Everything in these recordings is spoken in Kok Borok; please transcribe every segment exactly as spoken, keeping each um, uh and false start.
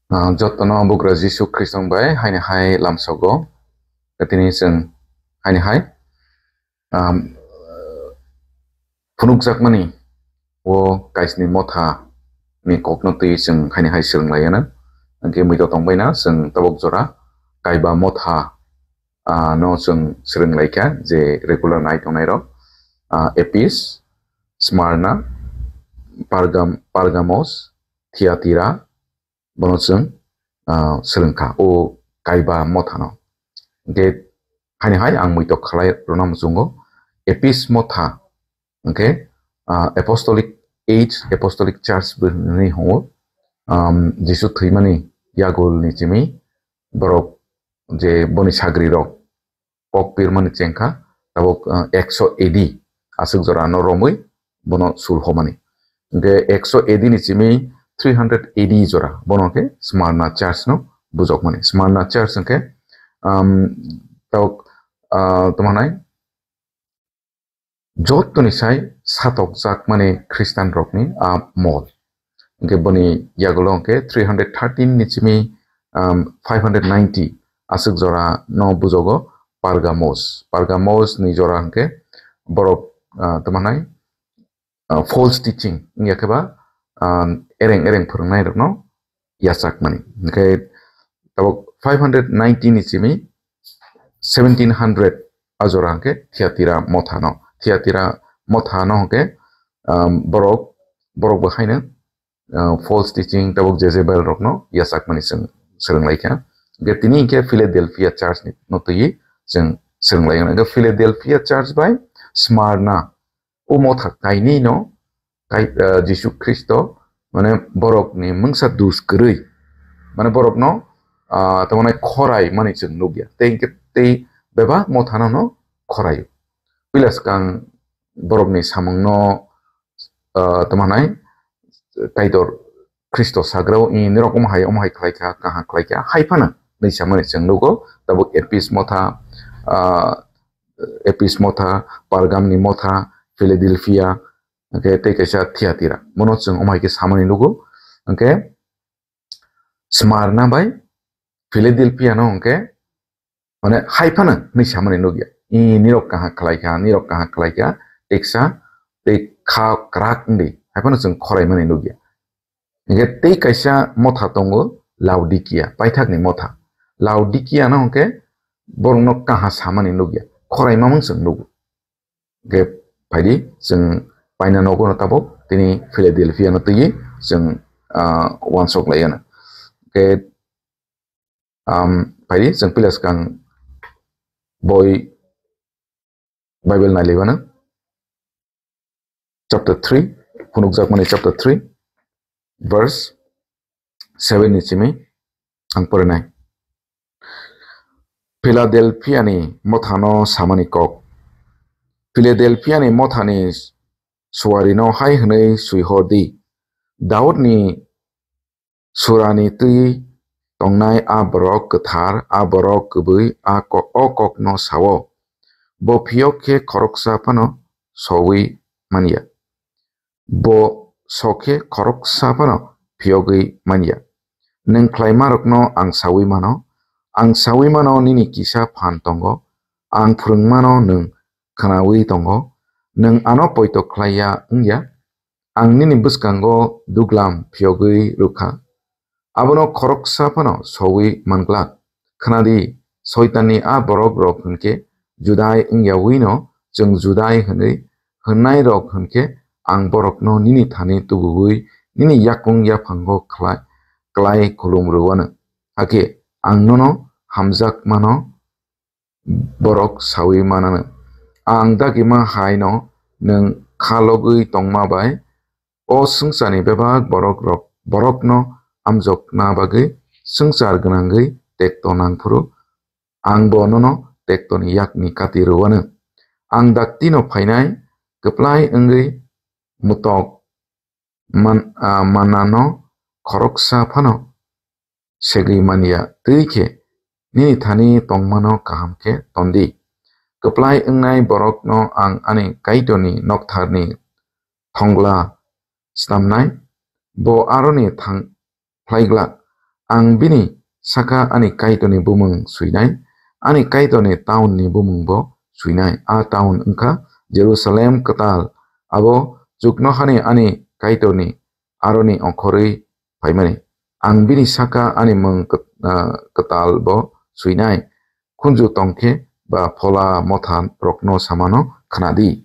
Ah, jotono bugra Jisu Khristo bai haini hai lamsogo. Tini chwng haini hai, um, phunukjakmani o Kaisni Motha ni kokno twi chwng haini hai swrwng lai ano. Hwnkhe muido tongbaina chwng tabuk jora Kaiba Motha, ah, no chwng swrwng lai kha, je regular nai tongnai rok, ah, Epis, Smyrna, Pergam-, Pergamos, Thyatira, bono chwng, ah, swrwng kha o Kaiba Mothano. Hwnkhe haini hai ang muitok khalai rwna muchungo Epis Motha, hwnkhe, ah, Apostolic Age, Apostolic Church bo hwnwi hwngo. Um, Jisu thwimani yagulni simi borok je boni sagrirok kok pirmani chengkha, tabuk, ah, ekso A D aswk jora no romwi bono sul homani. Hwnkhe ekso A D ni simi three hundred A D jora bono khe Smyrna Church no bujokmani. Smyrna Church hwnkhe, um, tabuk, ah, tamo hwnai, jotoni sai satokjakmani Khristian rokni a mol. Hwnkhe boni yagulo hwnkhe three hundred thirteen ni simi, um, five hundred ninety aswk jora no bujogo Pergamos. Pergamos ni jora hwnkhe borok, ah, tamo hwnai, ah, false teaching wngya khe ba, ah, ereng ereng phwrwngnai rokno yachakmani. Hwnkhe tabuk five hundred ninety ni simi seventeen hundred a jora hwnkhe Thyatira Mothano. Thyatira Mothano hwnkhe, um, borok, borok bo haino, uh, false teaching tabuk Jezebel rokno yachakmani chwng swrwng lai kha. Hwnkhe tini hwnkhe Philadelphia Church ni no twiwi chwng swrwng lai kha. Hwnkhe Philadelphia Church bai Smyrna o motha kainwi no kai, ah, Jisu Khristo, mane, borokni mungsa dus kwrwi, mane, borokno, ah, tamo hwnai khorai mani chwng nukya. Tei hwnkhe tei bebak mothano no khoraio. Puila swkang borokni samungno, ah, tamo hwnai Kaitor Khristo sagrao, i nirok omo hai, omo hai khlai kha, kaha khlai kha, hai phano nwi samani chwng nugo, tabuk Epis Motha, ah, Epis Motha, Pergamni Motha, Philadelphia, hwnkhe tei kaisa Thyatira. Bono chwng omo hai khe samani nugo. Hwnkhe Smyrna bai Philadelphia no hwnkhe, mane, hai phano hwnwi samani nukya. I nirok kaha khlai kha, nirok kaha khlai kha, teksa tei kha kwrak wngdi, hai phano chwng khoraimani nukya. Hwnkhe tei kaisa motha tongo, Laodikia, paithakni motha. Laodikia no hwnkhe borokno kaha samani nukya, khoraimamung chwng nugo. Hwnkhe phaidi, chwng paina nogo no tabuk tini Philadelphia no twiwi chwng, ah, uansuk lai ano. Hwnkhe, um, phaidi, chwng puila swkang boi Bible nai laibano. Chapter three, phunukjakmani chapter three, verse seven ni simi ang porinai. Philadelphia ni mothano samani kok. Philadelphia ni mothani suarino hai hwnwi swi hor di, Daudni surani twi tongnai a borok kwthar, a borok kwbwi a ko-, o kokno sao. Bo phiyok khe khoroksa phano soui manya. Bo sok khe khoroksa phano phiyogwi manya. Nwng khlaimarokno ang saui mano, ang saui mano nini kisa phan tongo, ang phwrwngmano nwng khnaui tongo, nwng ano poito khlai ya wng ya? Ang nini bwskango duglam phiyogwi rw kha. Abono khoroksa phano soui man glak. Khna di, Soitanni a borok rok hwn khe Judai wng yaui no chwng Judai hwnwi hwnnai rok hwn khe ang borokno nini thani tubuui nini yakung yaphango khlai, klai khulum rw anw. Hakhe ang nono hamjakmano borok saui man anw. Ang dagima hai no nwng kha logwi tongma bai o swngcharni bebak borok rok, borokno amjokna bagwi swngchar gwnangwi tekto nang phuru, ang bo nono tektoni yakni kati rw anw. Ang dakti no phainai kwplai wngwi mutok man, ah, manano khoroksa phano segwi man ya, twi khe nini thani tongmano kaham khe ton di. Kwplai wngnai borokno ang ani Kaitorni noktharni thongla snamnai, bo aroni thang phlai glak. Ang bini saka ani Kaitorni bumung swinai, ani Kaitorni taunni bumungbo swinai. A taun wngkha Jerusalem kwtal, abo chuknohani ani Kaitorni aroni ongkhorwi phaimani. Ang bini saka ani mung kwt-, ah, kwtalbo swinai, khunju tongkhe ba phola motha rokno samano khnadi.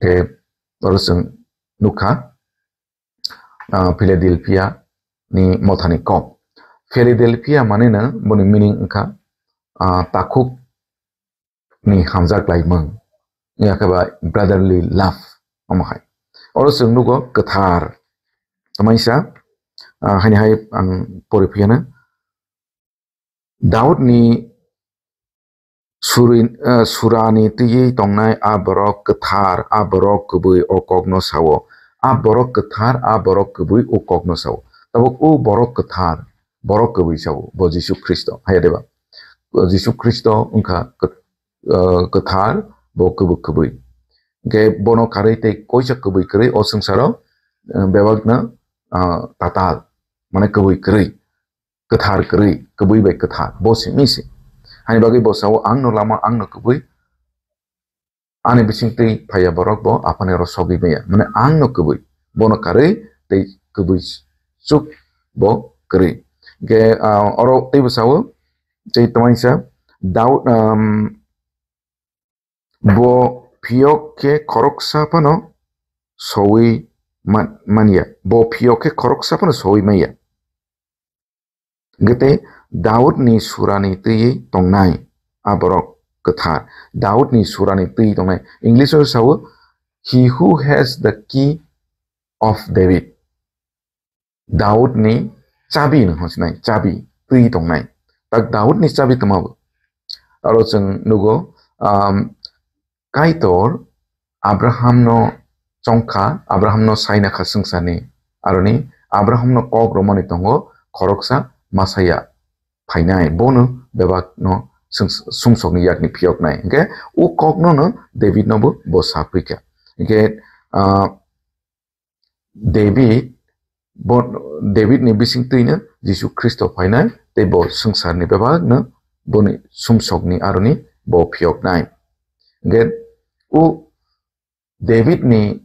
Khe oro chwng nukha, ah, Philadelphia ni mothani kok. Philadelphia manino boni meaning wngkha, ah, takhuk ni hamjak laimung, yakhe ba brotherly love, omo hai. Oro chwng nugo kwthar. Tamaisa, ah, haini hai ang pori phiyana. Daudni suri-, ah, surani twiwi tongnai a borok kwthar, a borok kwbwi o kokno sao. A borok kwthar, a borok kwbwi o kokno sao. Tabuk o borok kwthar, borok kwbwi sao, bo Jisu Khristo. Haya deba? Jisu Khristo wngkha kwt-, ah, kwthar, bo kwbwi kwbwi. Hwnkhe bono karwi tei koisa kwbwi kwrwi o swngcharo, ah, bebakno, ah, tatal, mane kwbwi kwrwi. Kwthar kwrwi, kwbwi bai kwthar, bo simi se. Hani bagwi bo sao, "Angno lama, angno kwbwi, ani bising twi phaiya borok bo Aphani oro sogwi maya." Mane angno kwbwi, bono karwi tei kwbwi chuk bo kwrwi. Hwnkhe, ah, oro teibo sao, tei tamaisa, Daud, um, Bo phiyok khe khoroksa phano sowi man-, manya. Bo phiyok khe khoroksa phano sowi manya. Gete Daudni surani twiwi tongnai a borok kwthar. Daudni surani twiwi tongnai. English o sao, "He who has the key of David." Daudni chabi no hwnsinai, chabi twi tongnai. Tak Daudni chabi tma bo? Aro chwng nugo, um, Kaitor Abrahamno chongkha, Abrahamno saina kha swngcharni, aroni Abrahamno kok romani tongo, khoroksa Masaya phainai, bono bebakno swng-, sumsokni yakni phiyoknai. Hwnkhe o kokno no Davidno bo, bo sa phikha. Hwnkhe, ah, David, bo, Davidni bising twino Jisu Khristo phainai, tei bo swngcharni bebakno boni sumsokni aroni bo phiyoknai. Hwnkhe o Davidni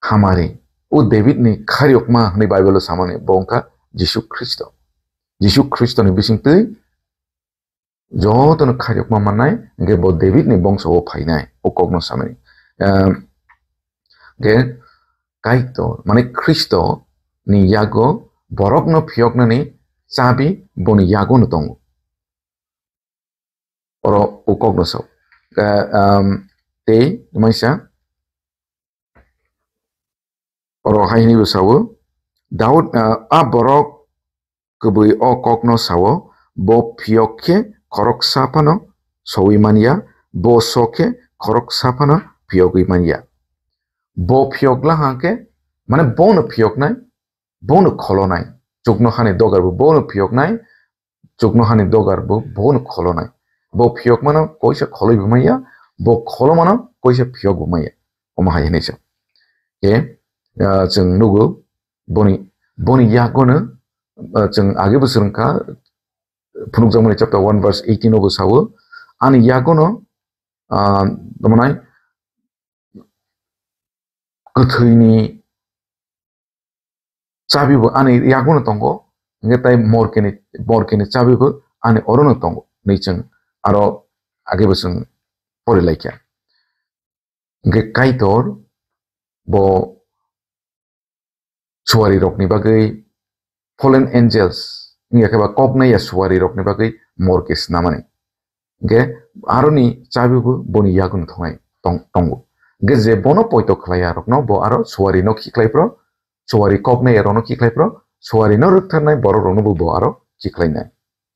hamari, o Davidni khairokma hwnwi Bible-o samani bo wngkha Jisu Khristo. Jisu Khristoni bising twi jotono khairokma mannai, hwnkhe bo Davidni bongso-o phainai, o kokno samani. Ehm, hwnkhe Kaitor, mane Khristo ni yago borokno phiyoknani chabi boni yagono tongo. Oro o kokno sao. Ka-, um, tei, tamaisa, oro hai hwnwi bo sao, Daud, uh, a borok kwbwi o kokno sao, bo phiyok khe khoroksa phano sowi manya, bo so khe khoroksa phano phiyogwi manya. Bo phiyok la hang khe, mane bono phiyoknai, bono kholonai. Chuknohani dogar bo bono phiyoknai, chuknohani dogar bo bono kholonai. Bo phiyokmano koisa kholoi bo manya, bo kholomano koisa phiyok bo manya. Omo hai hwnwi sa. Khe, ah, chwng nugo boni, boni yagono, ah, chwng age bo swrwngkha, phunukjakmani chapter one verse eighteen o bo sao, ani yagono, ah, tamo nai, kwthwini chabi bo ani yagono tongo, hwnkhe tai morkeni, morkeni chabi bo ani orono tongo, hwnwi chwng aro age bo chwng pori laikha. Hwnkhe Kaitor bo suari rokni bagwi fallen angels, wngya khe ba koknai ya suari rokni bagwi morke snamani. Hwnkhe aroni chabi bo boni yagono thongnai tong-, tongo. Hwnkhe je bono poito khlai ya rokno bo aro suari no khiklai phro, suari koknai ya rokno khiklai phro, suari no rwktharnai borok rokno bo, bo aro khiklainai.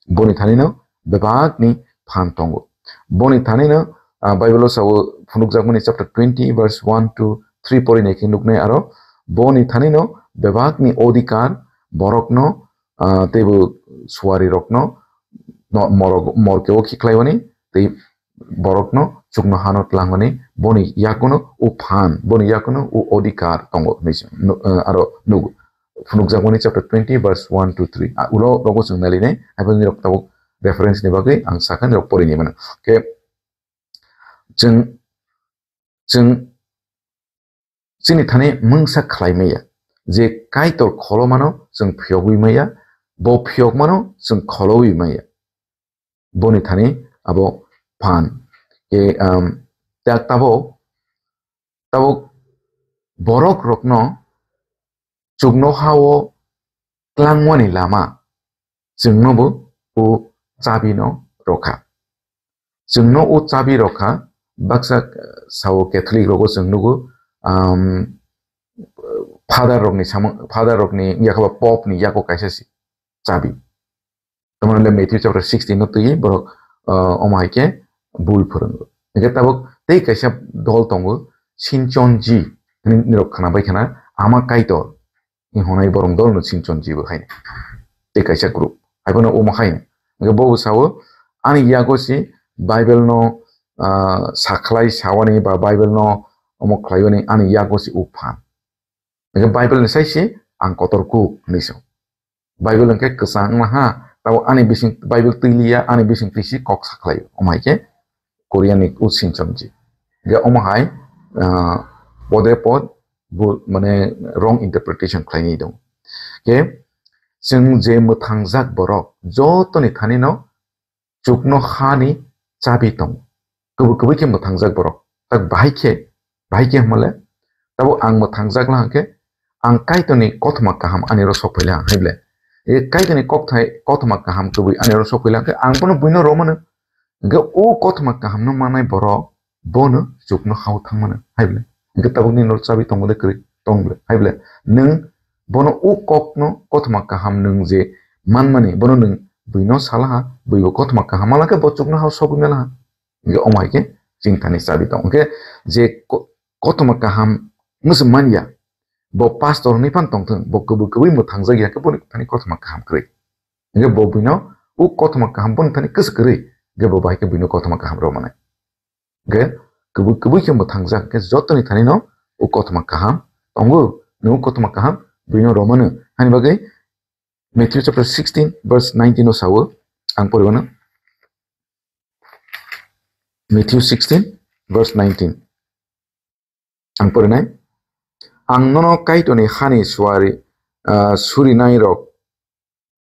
Boni thanino bebakni phan tongo. Boni thanino, ah, Bible-o sao phunukjakmani chapter twenty verse one to three pori nai khe nuknai aro boni thanino bebakni odhikar borokno, ah, teibo suari rokno no-, morok-, morke o khiklaiwani tei borokno chuknohano tlangmani boni yakono o phan, boni yakono o odhikar tongo hwnwi se nu-, ah, aro nugo. phunukjakmani chapter twenty verse one to three. Ah, ulo rogo chwng nailainai, abo nirok tabuk reference ni bagwi ang sakha, nirok porini mano. Khe chwng, chwng chini thani mungsa khlai maya, je Kaitor kholomano chwng phiyogwi maya, bo phiyokmano chwng kholobwi maya. Boni thani abo phan. Ke, um, tak tabuk, tabuk borok rokno chuknohao tlangmani lama chwngnobo o chabino rokha. Chwngno o chabi rokha, baksa, eh, sao Catholic rogo chwng nugo, um, Father rokni samung, Father rokni yakhaba Pope ni yago kaisa si chabi. Tamoni le Matthew chapter sixteen no twi borok, uh, omo hai khe bul phwrwngo. Hingkhe tabuk tei kaisa dol tongo, Sinchonji hinwi nirok khwnabai khwna, Ama Kaitor hinwi hwnwi borok dol no Sinchonji bo hai. Tei kaisa group. Hai bono omo hai. Hingkhe bo bo sao, ani yago si Bible no, uh, sakhlai sawani ba Bible no omo khlaiwani ani yago si uphan. Hingkhe Bible ni sai si ang kotor kuk hinwi sao. Bible hwnkhe kwchang wngma ha, tabo ani bising Bible twi liya, ani bising twi si kok sakhlai, omo hai khe Korean ni o Sinchonji. Hingkhe omo hai, ah, pode pod bo, mane, wrong interpretation khlainai dong. Khe chwng je mwthangjak borok jotoni thani no chuknohani chabi tongo. Kubui kubui khe mwthangjak borok. Tak bahai khe, bahai khe hwnmale, tabuk ang mwthangjak la hwnkhe, ang Kaitorni kothoma kaham ani oro sok phaila hwnkhe ble. E Kaitorni kokthai, kothoma kaham kubui ani oro sok phaila hwnkhe, ang bono buino romano. Hwnkhe o kothoma kahamno manai borok bono chuknohao thangmano hai ble. Hwnkhe tabuk nini oro chabi tongo de kwrwi? Tong ble, hai ble. Nwng bono o kokno, kothoma kaham nwng je manmani, bono nwng buino salaha, buibo kothoma kaham malaha khe bo chuknohao sogwi malaha. Hingkhe omo hai khe chini thani chabi tong. Hingkhe je ko-, kothoma kaham mwswk manya, bo pastor hinwi phan tongthwng, bo kubui kubui mwthangjak ya khe boni thani kothoma kaham kwrwi. Hingkhe bo buino o kothoma kaham boni thani kwswk kwrwi, hingkhe bo bahai khe buino kothoma kaham rw manai. Hingkhe kubui kubui khe mwthangjak, hingkhe jotoni thani no o kothoma kaham tongo, nwng o kothoma kaham buino romano. Hani bagwi Matthew chapter sixteen verse nineteen o sao, ang poribano. Matthew sixteen verse nineteen. Ang porinai. Ang nono Kaitorni hani suari, ah, surinai rok,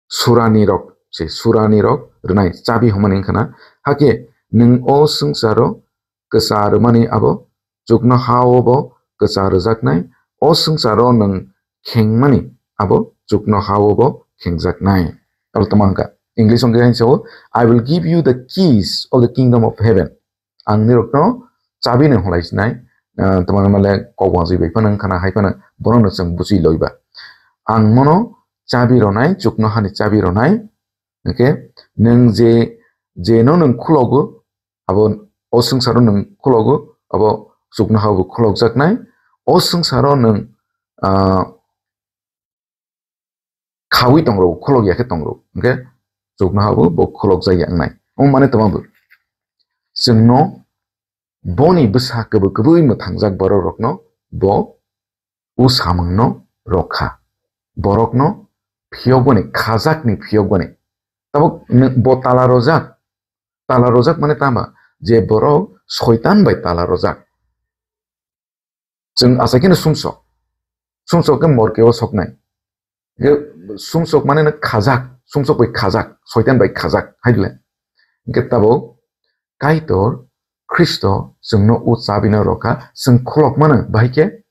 surani rok, se surani rok rwnai chabi hwnmani wngkha na. Hakhe nwng o swngcharo kwcha rwmani abo chuknohao bo kwcha rwjaknai, o swngcharo nwng khengmani abo chuknohao bo khengjaknai. Aro tamo hwnka, English hwnka hai sao, "I will give you the keys of the kingdom of heaven." Ang nirokno chabi no hwnlai sinai, ah, tamo male kok wngwi bai phano wngkha na hai phano bono no chwng buchi loiba. Ang mono chabi ronai, chuknohani chabi ronai, hwnkhe nwng je, je no nwng khulogo, abo o swngcharo nwng khulogo, abo chuknohao bo khulokjaknai. O swngcharo nwng, ah, khawi tongrw, khulok ya khe tongrw, hwnkhe chuknohao bo khulokjak ya wngnai. Omo mane tamo bo chwngno boni bwsa kubui kubui mwthangjak borok rokno bo o samungno rokha. Borokno phiyokboni, khajakni phiyokboni. Tabuk nw-, bo tala rojak. Tala rojak mane tama je borok soitan bai tala rojak. Chwng achai kheno sumsok. Sumsok khe morke o soknai. Ge sumsok mane no khajak, sumsok bai khajak, soitan bai khajak, hai le. Hingke tabuk Kaitor Khristo chwngno o chabino rokha, chwng khulok mano, bahai khe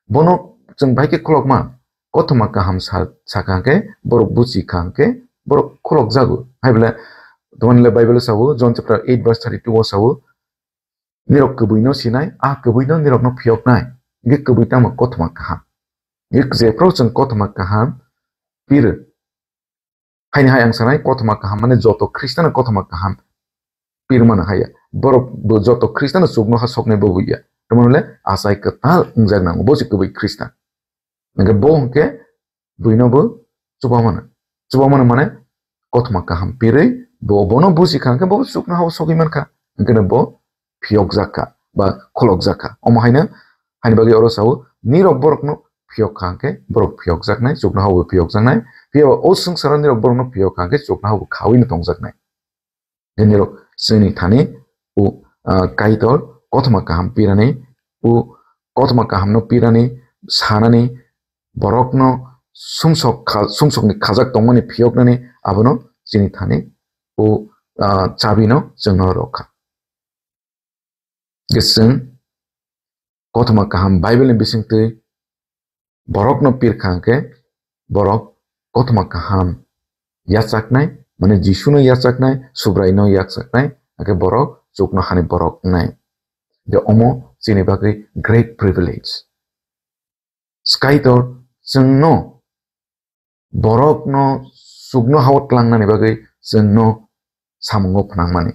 bono chwng bahai khe khulok ma. Kothoma kaham sa-, sakha hwnkhe borok buchi kha hwnkhe borok khulok jago. Hai bole, tongmani le Bible o sao, John chapter eight verse thirty-two o sao, nirok kwbwino sinai, a kwbwino nirokno phiyoknai. Hingke kwbwi tamo kothoma kaham. Hingke jephru chwng kothoma kaham piro. Haini hai ang sanai, kothoma kaham mane joto Khristano kothoma kaham pirmano haya. Borok bo joto Khristano chuknoha soknai bo buya. Tamoni le achai kwtal wngjak nango, bo se kwbwi Khristan. Hingke bo hingke buino bo chubamano. Chubamano mane kothoma kaham pirwi bo bono buji kha, hingke bo chuknohao sogwi mankha. Hingke bo phiyokjak kha ba khulokjak kha. Omo haino, haini bagwi oro sao, nirok borokno phiyok kha hwnkhe borok phiyokjaknai, chuknohabo phiyokjaknai. Phiya o swngcharni rok borokno phiyok kha hwnkhe chuknohabo khaui no tongjaknai. Nini rok chini thani o, ah, Kaitor kothoma kaham pirani, o kothoma kahamno pirani, sanani, borokno sumsok kha-, sumsokni khajak tongmani phiyoknani abono chini thani o, ah, chabino chwngno rw kha. Hwnkhe chwng kothoma kaham Bible ni bisingtwi borokno pir kha hwnkhe borok kothoma kaham yachaknai, mane Jisuno yachaknai, Subraino yachaknai, hwnkhe borok chuknohani borok wngnai. Je omo chini bagwi great privilege. Kaitor chwngno borokno chuknohao tlangnani bagwi chwngno samungo phnangmani.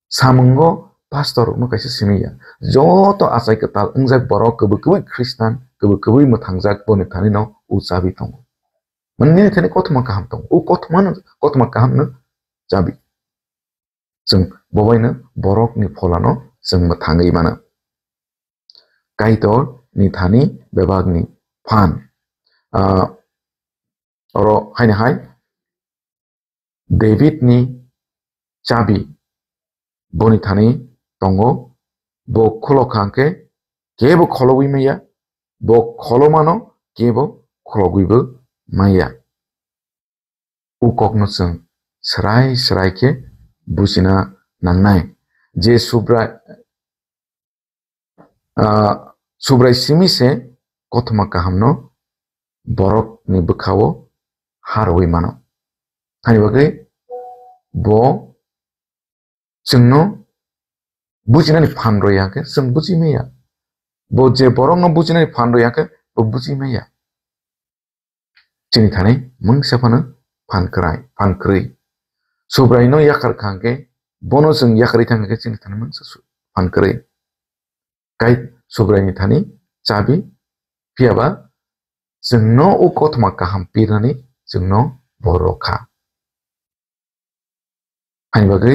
Samungo pastor rokno kaisa simi ya. Joto achai kwtal wngjak borok kwbwi kwbwi Khristan, kwbwi kwbwi mwthangjak boni thanino o chabi tongo. Mane nini thani kothoma kaham tongo. O kothoma no, kothoma kaham no chabi. Chwng bobaino borokni pholano chwng mwthangwi mano. Kaitor ni thani bebakni phan. Ah, oro haino hai David ni chabi boni thani tongo, bo khulok kha hwnkhe kebo kholobwi maya, bo kholomano kebo khologwibo maya. O kokno chwng srai srai khe bujina nangnai je Subrai, ah, Subrai simi se kothoma kahamno borokni bwkhao harwi mano. Hani bagwi bo chwngno bujinani phan rwya khe chwng buji maya. Bo je borokno bujinani phan rwya khe bo buji maya. Chini thani mungsa phano phan kwrai, phan kwrwi. Subraino yakar kha hwnkhe, bono chwng yakarwi thang hwnkhe chini thani mungsa su-, phan kwrwi. Kai Subraini thani chabi, phiyaba chwngno o kothoma kaham pirnani chwngno bo rw kha. Hani bagwi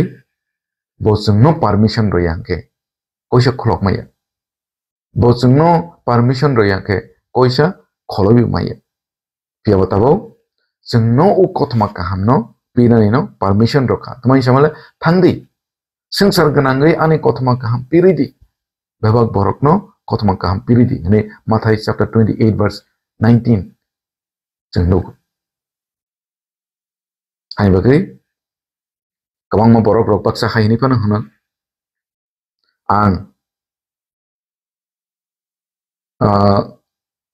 bo chwngno permission rwya hwnkhe koisa khulok maya. Bo chwngno permission rwya hwnkhe koisa kholobwi maya. Phiyaba tabuk chwngno o kothoma kahamno pinanino permission rw kha. Tamani samale thangdi. Swngchar gwnangwi ani kothoma kaham piridi. Bebak borokno kothoma kaham piridi. Hwnwi Mathai chapter twenty-eight verse nineteen chwng nugo. Hai bagwi kwbangma borok rok baksa hai hwnwi phano hwno, ang, ah,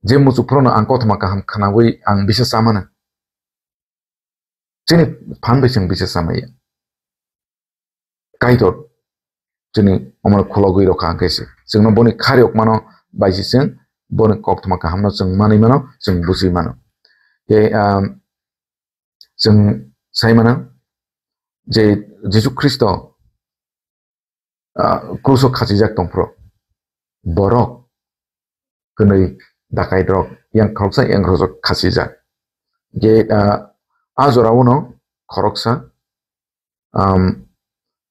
je muchuk phano ang kothoma kaham khwnawi ang bisa chamano. Chini phan bai chwng bisa chamaya. Kaitor chini omo khulogwi rokha hwnkhe se chwngno boni khairokmano bai se chwng boni koktwma kahamno chwng manwi mano, chwng bujwi mano. Tei, um, chwng sai mano je Jisu Khristo, ah, kruso khachijak tongphuru borok kwnwi dakaitrok yang khoroksa yang khoroksa khachijak. Je, ah, a jorao no khoroksa, um,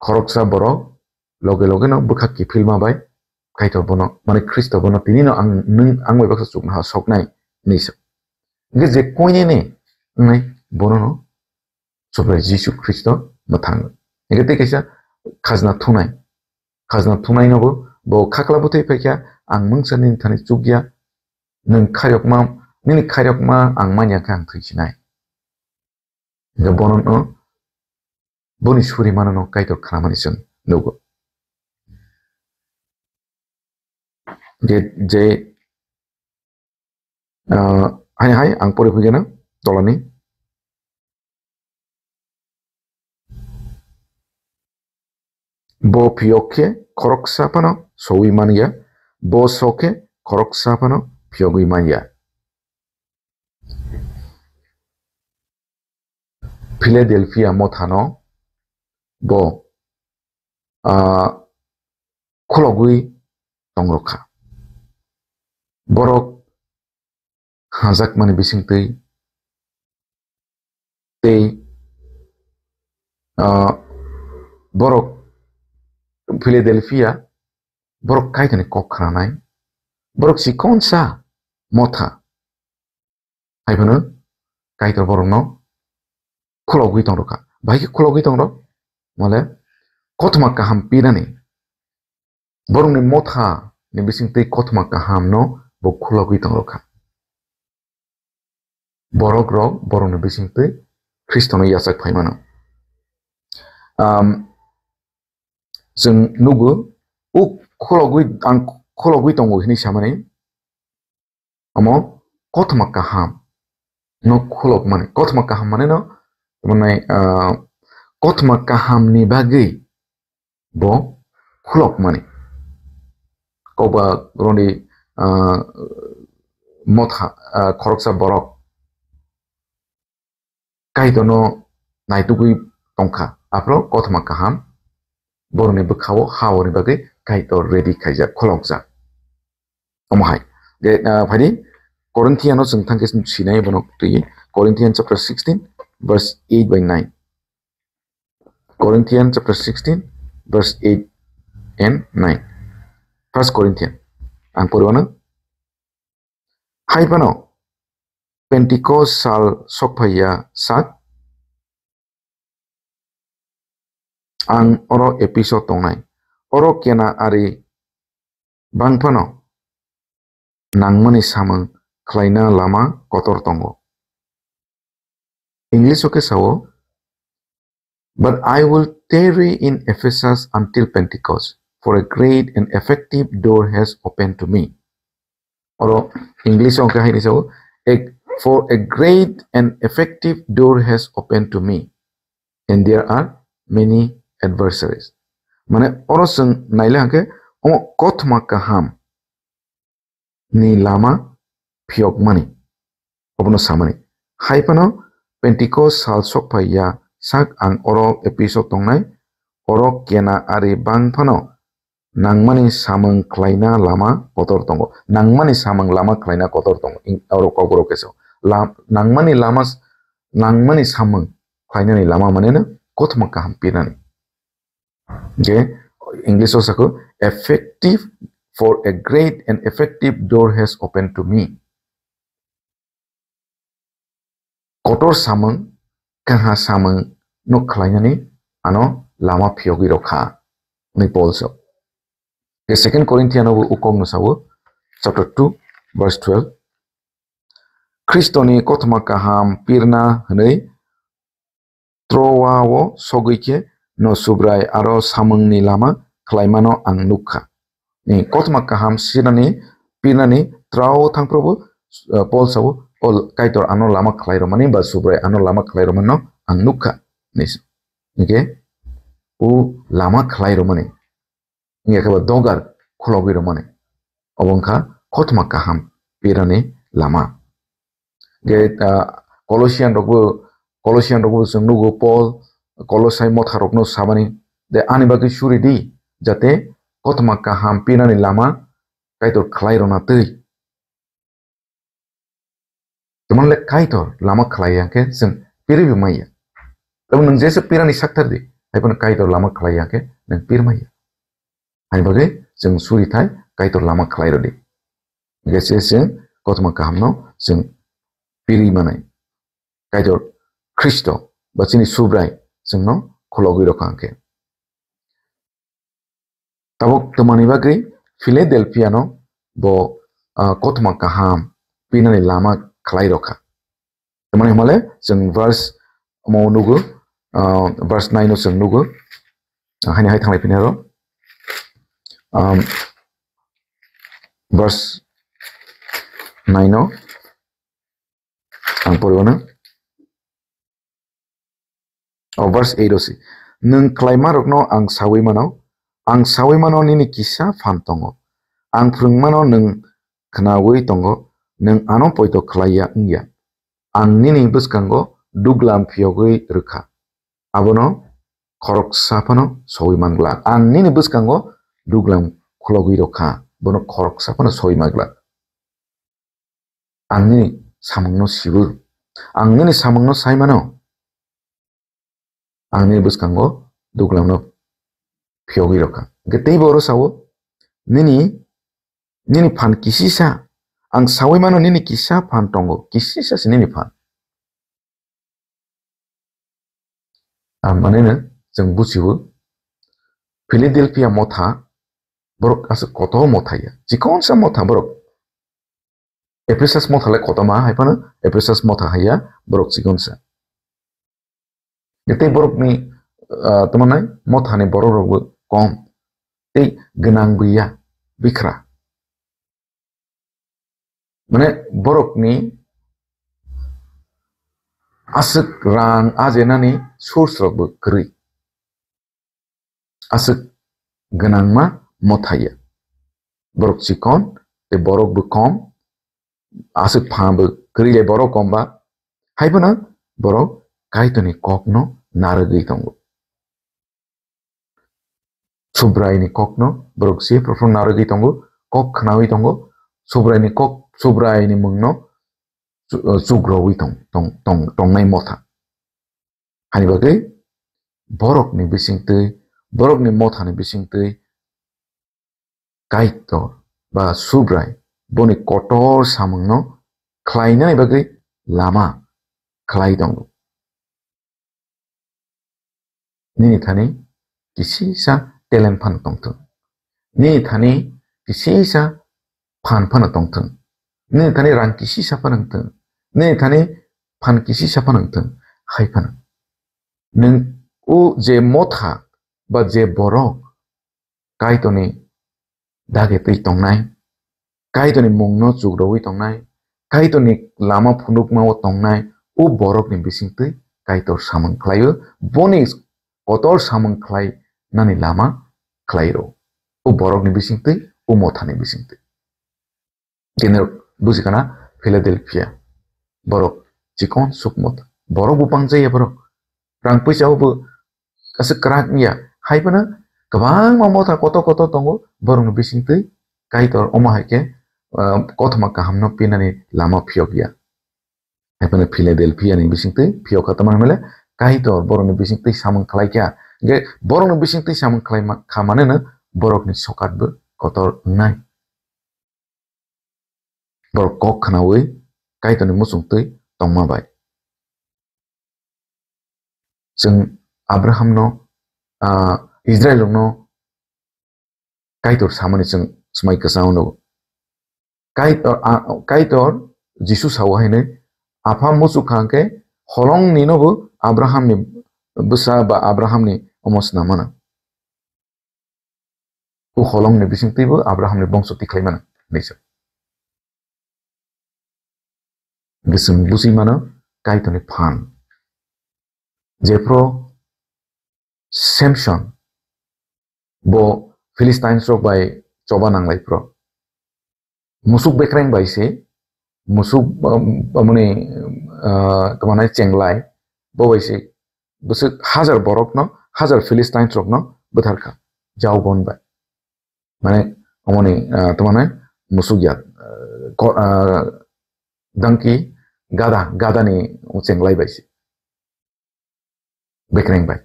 khoroksa borok loge loge no bwkha kiphilma bai Kaitor bono, mane Khristo bono, tini no ang, nwng ang bai baksa chuknoha soknai hinwi sa. Hwnkhe je koinene wngnai bono no Subrai Jisu Khristo mwthang. Hwnkhe tei kaisa khajna thunai. Khajna thunai no bo, bo khakla bwthai phaikha, ang mungsa nini thani chukya, nwng khairokma, nini khairokma ang manya khe ang thwisinai. Hwnkhe bono no, boni suri mano no Kaitor khnamani chwng nugo. Je, je, ah, hai, hai, ang pori phigena tolani. Bo phiyok khe khoroksa phano sowi manya, bo sok khe khoroksa phano phiyogwi manya. Philadelphia mothano bo, ah, khulogwi tongrokha. Borok hajakmani bisingtwi tei, ah, borok Philadelphia borok Kaitorni kok khnanai. Borok chikonsa motha, Haiphano Kaitor borokno khulogwi tongrokha. Bahai khe khulogwi tongrok? Mole kothoma kaham pinani. Borokni motha ni bisingtwi kothoma kahamno bo khulogwi tongrokha. Borok rok borokni bisingtwi Khristono yachak phaimano. Am, chwng nugo, o khulogwi, ang khulogwi tongo hinwi samani, omo kothoma kaham no khulokmani. Kothoma kaham mane no, mane, ah, kothoma kahamni bagwi bo khulokmani. Kokba roni, ah, motha, ah, khoroksa borok Kaitorno naitugwi tongkha. Aphro kothoma kaham borokni bwkhao ha-oni bagwi Kaitor ready khaijak, khulokjak. Omo hai. Je, ah, phaidi Corinthian-o chwng thangkhe sinai bono twi. Corinthian chapter sixteen, verse eight by nine. Corinthian chapter sixteen, verse eight and nine. First Corinthian. Ang poriwano. Hai phano Pentecost sal sokphaiya sak, ang oro Epheso tongnai. Oro kena ari bang phano nangmani samung khlaina lama kotor tongo. English o khe sao, "But I will tarry in Ephesus until Pentecost, for a great and effective door has opened to me." Oro English o khe haini sao, "A, for a great and effective door has opened to me, and there are many adversaries." Mane oro chwng naile hwnkhe omo kothoma kaham ni lama phiyokmani. Obono samani. Hai phano Pentecost sal sokphai ya sak ang oro Epheso tongnai, oro kena ari bang phano nangmani samung khlaina lama kotor tongo. Nangmani samung lama khlaina kotor tongo. Ing-, oro kokborok kesa. La-, nangmani lama s-, nangmani samung khlainani lama maneno kothoma kaham pinani. Je English o sako, "Effective, for a great and effective door has opened to me." Kotor samung, kaha samung no khlainani ano lama phiyogwi rokha, hwnwi Paul sa. Je Second Corinthian o bo ukok no sao, chapter two, verse twelve. Khristoni kothoma kaham pirna hwnwi Troa o sogwi khe no Subrai aro samungni lama khlaimano ang nukha. Ni kothoma kaham sinani, pinani, Troa o thangphrubo, eh, Paul sao, Paul Kaitor ano lama khlai romani ba Subrai ano lama khlai romano ang nukha. Ni s-, hingke o lama khlai romani. Wngya khe bo dogar khulogwi rwmani. Obo wngkha kothoma kaham pirani lama. Je, ah, Colossian rokbo, Colossian rokbo chwng nugo Paul Kolosai motha rokno samani, je ani bagwi suri di, jate kothoma kaham pinani lama Kaitor khlai rwna twi. Tamo le Kaitor lama khlai ya khe chwng piri bi maya. Tamo nwng jesa pirani sakthar di, hai phano Kaitor lama khlai ya khe nwng pir maya. Hai bagwi chwng suri thai Kaitor lama khlai rw di. Jesa chwng kothoma kahamno chwng piri manai. Kaitor Khristo ba chini Subrai chwngno khulogwi rokha hwnkhe. Tabuk twmani bagwi Philadelphia no bo, ah, kothoma kaham pinani lama khlai rokha. Twmani hwnmale chwng verse mo nugo, ah, verse nine no chwng nugo. Ah, haini hai thanglai phini aro. Um, verse nine no ang poriwano. O verse eight o si, "Nwng khlaimarokno ang saui mano, ang saui mano nini kisa phan tongo. Ang phrwngmano nwng khnaui tongo, nwng ano poito khlai ya wng ya. Ang nini bwskango duglam phiyogwi rwkha, abono khoroksa phano sogwi man glak. Ang nini bwskango duglam khulogwi rwkha, bono khoroksa phano sogwi man glak." Ang nini samungno sibu. Ang nini samungno sai mano. Ang nini bwskango duglamno phiyogwi rokha. Hwnkhe teibo oro sao, nini, nini phan kisisa Ang sawi mano nini kisa phan tongo, kisisa se nini phan. Ang maneno chwng buchiwo, Philadelphia motha borok aswk kotor motha ya, chikonsa motha borok. Ephesus motha le kotorma hai phano Ephesus motha hai ya, borok chikonsa. Tei borokni, ah, tamo nai mothani borok rokbo kom, tei gwnang bo ya, bikra. Mane borokni aswk rang ajenani source rokbo kwrwi. Aswk gwnangma motha ya. Borok chikon, tei borok bo kom, aswk pha bo kwrwi le borok kom ba, hai phano borok Kaitorni kokno narwgwi tongo. Subraini kokno borok jephru phru narwgwi tongo, kok khnawi tongo, Subraini kok, Subraini mungno chu-, chugrowi tong, tong, tong, tongnai motha. Hani bagwi borokni bisingtwi, borokni mothani bisingtwi Kaitor ba Subrai boni kotor samungno khlainani bagwi lama khlai tongo. Nini thani kisisa talent phano tongthung. Nini thani kisisa phan phano tongthung. Nini thani rang kisisa phano wngthung. Nini thani phan kisisa phano wngthung. Hai phano. Nwng o je motha ba je borok Kaitorni dage twi tongnai, Kaitorni mungno chugrowi tongnai, Kaitorni lama phunukmao tongnai, o borokni bisingtwi Kaitor samung khlaio, boni kotor samung khlai nani lama khlai rw. O borokni bisingtwi, o mothani bisingtwi. Tini rok buji kana Philadelphia. Borok chikon sukmot. Borok bo pangjaya borok. Rang puisa bo aswk kwrak wngya. Hai phano kwbangma motha kotor kotor tongo. Borokni bisingtwi Kaitor omo hai khe, ah, kothoma kahamno pinani lama phiyokya. Hai phano Philadelphia ni bisingtwi phiyok kha, tamani hwnle Kaitor borokni bisingtwi samung khlai kha. Hwnkhe borokni bisingtwi samung khlai ma-, kha maneno borokni sokat bo kotor wngnai. Borok kok khnaui Kaitorni muchungtwi tongma bai. Chwng Abrahamno, ah, Israilrokno Kaitor samani chwng swmai kwchangno nugo. Kaitor, a, Kaitor Jisu sao haino, "Apha muchuk kha hwnkhe holongni nobo Abrahamni bwsa ba Abrahamni omo swnam mano. O holongni bisingtwibo Abrahamni bongso tikhlai mano," hinwi sa. Hwnkhe chwng buji mano Kaitorni phan. Jephru Samson bo Philistines rok bai choba nanglai phuru, musuk bekreng bai se, musuk, um, amoni, uh, tamo nai chenglai, bo bai se bwswk hajar borokno, hajar Philistines rokno bwthar kha, jaubon bai. Mane, omoni, ah, tamo nai musuk ya, ah, ko-, ah, donkey, gada, gada ni chenglai bai se. Bekreng bai.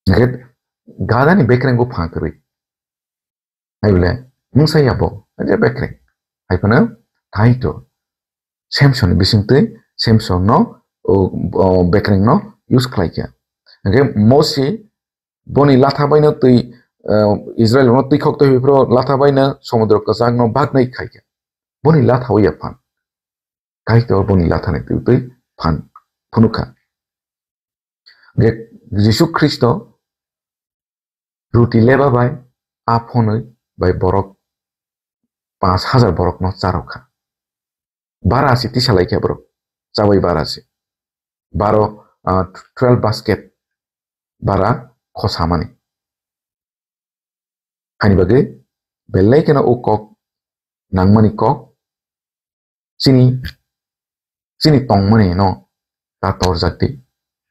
Hwnkhe gada ni bekreng bo pha kwrwi. Hai bole, mungsa ya bo, je bekreng. Hai phano, Kaitor Samson ni bisingtwi, Samson no, o, o, bekreng no use khlai kha. Hwnkhe Mosi boni latha baino twi, eh, Israel rokno twi khok twi phuru latha baino somudro kwchangno bagnai khai kha. Boni latha o ya phan. Kaitor boni lathani twi twi phan phunuk kha. Hwnkhe Jisu Khristo ruti leba bai a phonwi bai borok panch hajar borokno charok kha. Bara se tisa lai kha borok, chabai bara se. Baro, ah, twelve basket bara khosamani. Hani bagwi belai kheno o kok nangmani kok chini, chini tongmani no ta torjak di.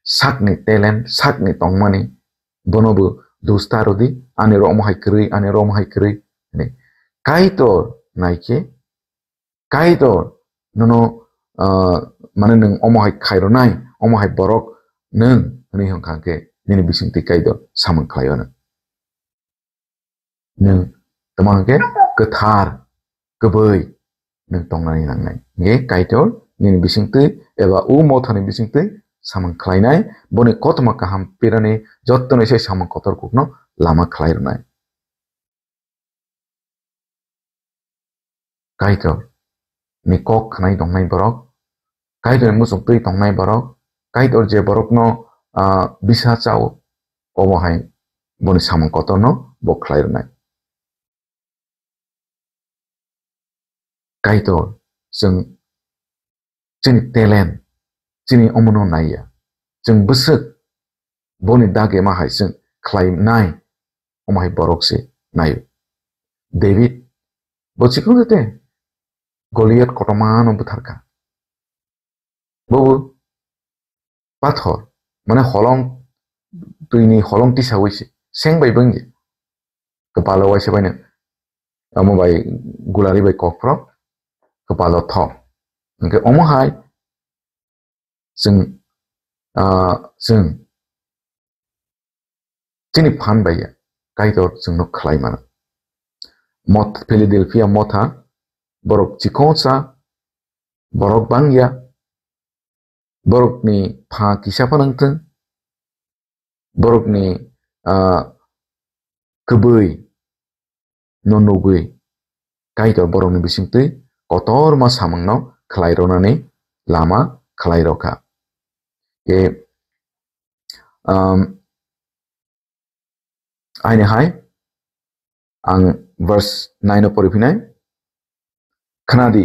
Sakni talent, sakni tongmani bono bo dusta rodi, ani ro omo hai kwrwi, ani ro omo hai kwrwi, hwnwi. Kaitor naikhe Kaitor, nono, ah, mane nwng omo hai khairwnai, omo hai borok nwng hwnwi hwnkha khe nini bisingtwi Kaitor samung khlaio nwng. Nwng tamo hwnkhe kwthar, kwbwi nwng tongnani nangnai. Hingkhe Kaitor nini bisingtwi eba o mothani bisingtwi samung khlainai, boni kothoma kaham pirani jottoni se samung kotor kokno lama khlai rwnai. Kaitor ni kok khnai tongnai borok, Kaitor ni muchung twi tongnai borok, Kaitor je borokno, ah, bisa chao, omo hai boni samung kotorno bo khlai rwnai. Kaitor chwng chini talent, chini omono naiya. Chwng bwswk boni dage ma hai chwng khlainai, omo hai borok se naio. David bo chikon te Goliath kotormano bwtharkha. Bobo pathor, mane holong, twini holong tisawi se, seng bai bangya. Kwpalo waisa baino, amo bai gulari bai kokphro, kwpalo thok. Hingkhe omo hai chwng, ah, chwng chini phan bai ya, Kaitor chwngno khlai mano. Moth-, Philadelphia motha, borok chikonsa, borok bangya, borokni pha kisa phano wngthwng, borokni, ah, kwbwi no nugwi Kaitor borokni bisingtwi kotorma samungno khlai rwnani lama khlai rwkha. Ke, um, aini hai ang verse nine o pori phinai. Khnadi,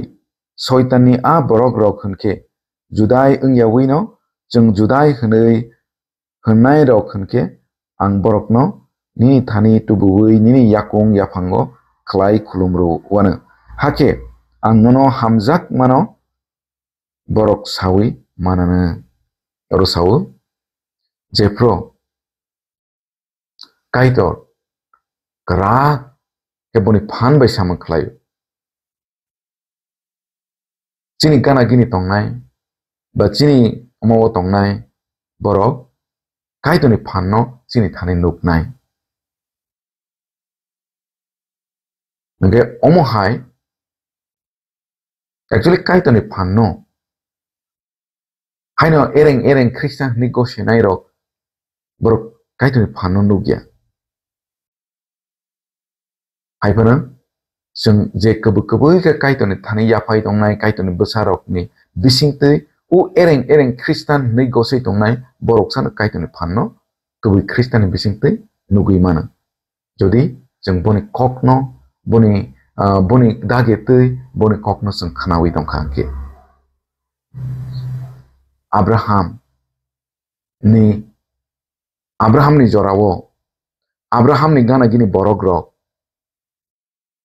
Soitanni a borok rok hwnkhe Judai wngyawi no, chwng Judai hwnwi hwnnai rok hwnkhe ang borokno nini thani tubuwi nini yakung yaphango khlai khulum rw wano. Hakhe ang nono hamjak mano borok sawi manano. Oro sao, jephru Kaitor kwrak khe boni phan bai samung khlaio. Chini gana gini tongnai ba chini omo o tongnai borok Kaitorni phanno chini thani nuknai. Hingkhe omo hai, actually, Kaitorni phanno haino ereng ereng Khristan hwnwi gosenai rok borok Kaitorni phanno nukya. Hai phano chwng je kwbwi kwbwi khe Kaitorni thani yaphai tongnai, Kaitorni bwsarokni bisingtwi o ereng ereng Khristan hwnwi gosoi tongnai borok sano Kaitorni phanno kwbwi Khristanni bisingtwi nugwi mano. Jodi chwng boni kokno, boni, ah, boni dage twi boni kokno chwng khnawi tongkha hwnkhe. Abraham ni, Abraham ni jorao, Abraham ni gana gini borok rok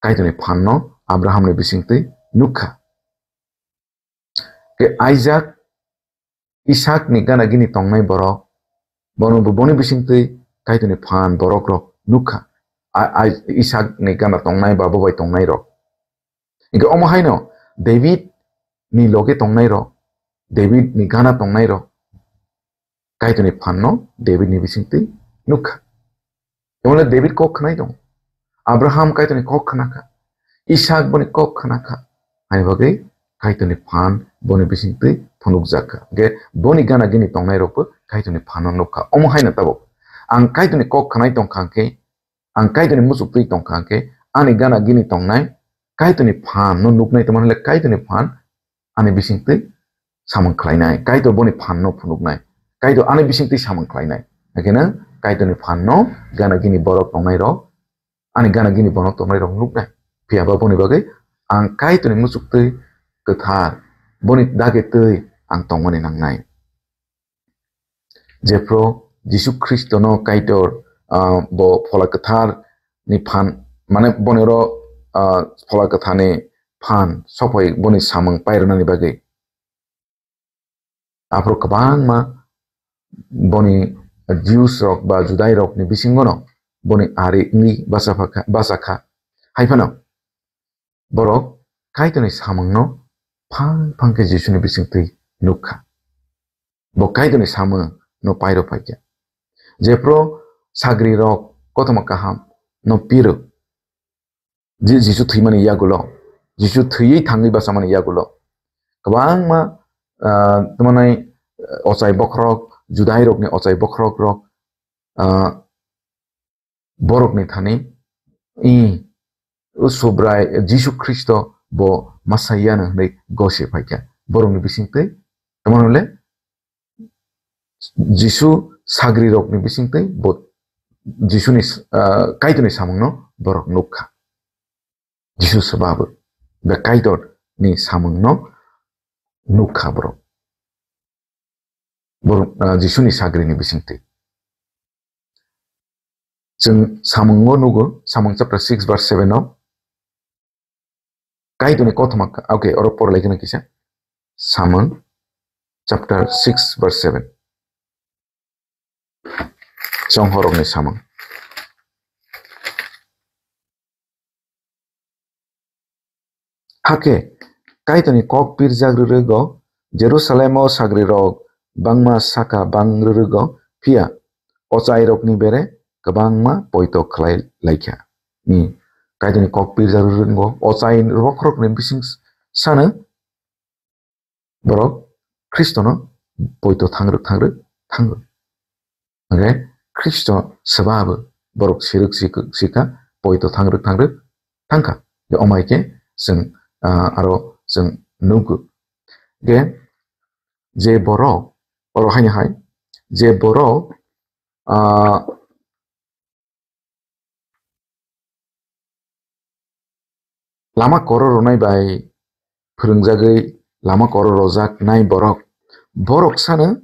Kaitorni phanno Abraham ni bisingtwi nukha. Ke Isaac, Isaac ni gana gini tongnai borok, bono bo boni bisingtwi Kaitorni phan borok rok nukha. A-, a-, Isaac ni gana tongnai ba bo bai tongnai rok. Hingkhe omo haino David ni loge tongnai rok, David ni gana tongnai rok, Kaitorni phanno David ni bisingtwi nukha. Jemon David kok khnai tongo. Abraham Kaitorni kok khnakha. Isak boni kok khnakha. Ani bagwi Kaitorni phan boni bisingtwi phunukjakha. Hingkhe boni gana gini tongnai rokbo Kaitorni phanno nukha. Omo haino tabuk ang Kaitorni kok khnai tongkha hwnkhe, ang Kaitorni muchuk twi tongkha hwnkhe, ani gana gini tongnai Kaitorni phanno nuknai tongmani le Kaitorni phan ani bisingtwi samung khlainai, Kaitor boni phanno phunuknai, Kaitor ani bisingtwi samung khlainai. Haikhe nang Kaitorni phanno gana gini borok tongnai rok, ani gana gini borok tongnai rok nuknai. Phiya ba boni bagwi ang Kaitorni muchuk twi kwthar, boni dage twi ang tongmani nangnai. Jephru Jisu Khristono Kaitor, ah, bo Phola Kwthar ni phan, mane boni oro, ah, Phola Kwthar ni phan sophoi boni samung pairwnani bagwi. Aphuru kwbangma boni Jews rok ba Judai rok ni bisingo no boni ari wngwi bachapha kha, bachakha. Hai phano borok Kaitorni samungno phang phang khe Jisuni bisingtwi nukha. Bo Kaitorni samungno pairo phaikha. Jephru sagri rok kothoma kaham no piro. Je Jisu thwimani yagulo Jisu thwiwi thangwi bachamani yagulo kwbangma, ah, tamo nai, ah, ochai bokhorok, Judairokni ochai bokhorokrok, ah, borokni thani, "I, o Subrai Jisu Khristo bo Messiah no," hwnwi gose phaikha. Borokni bisingtwi tamo hwnle Jisu sagrirokni bisingtwi bo Jisuni, ah, Kaitorni samungno borok nukha. Jisu swbabo be Kaitorni samungno nukha borok. Borok, ah, Jisuni sagrini bisingtwi. Chwng samungo nugo, Samung chapter six verse seven o. Kaitorni kothoma, okay, oro por lai kheno kisa. Samung chapter six verse seven. Chonghorokni samung. Hakhe Kaitorni kok pirjak rwrwgo, Jerusalemo sagrirok bangma saka bang rwrwgo, phiya ochairokni bere kwbangma poito khlai laikha. Ni Kaitorni kok pirjak rwrwgo, ochai bokhorokni bising sano borok Khristono poito thangrwk thangrwk thango. Hwnkhe Khristo swbabo borok sirwk sik-, sikha poito thangrwk thangrwk thangkha. Je omai khe chwng, ah, aro chwng nukgo. Je, je borok, oro haino hai, je borok, ah, lama koro rwnai bai phwrwngjagwi lama koro rojak nai borok. Borok sano,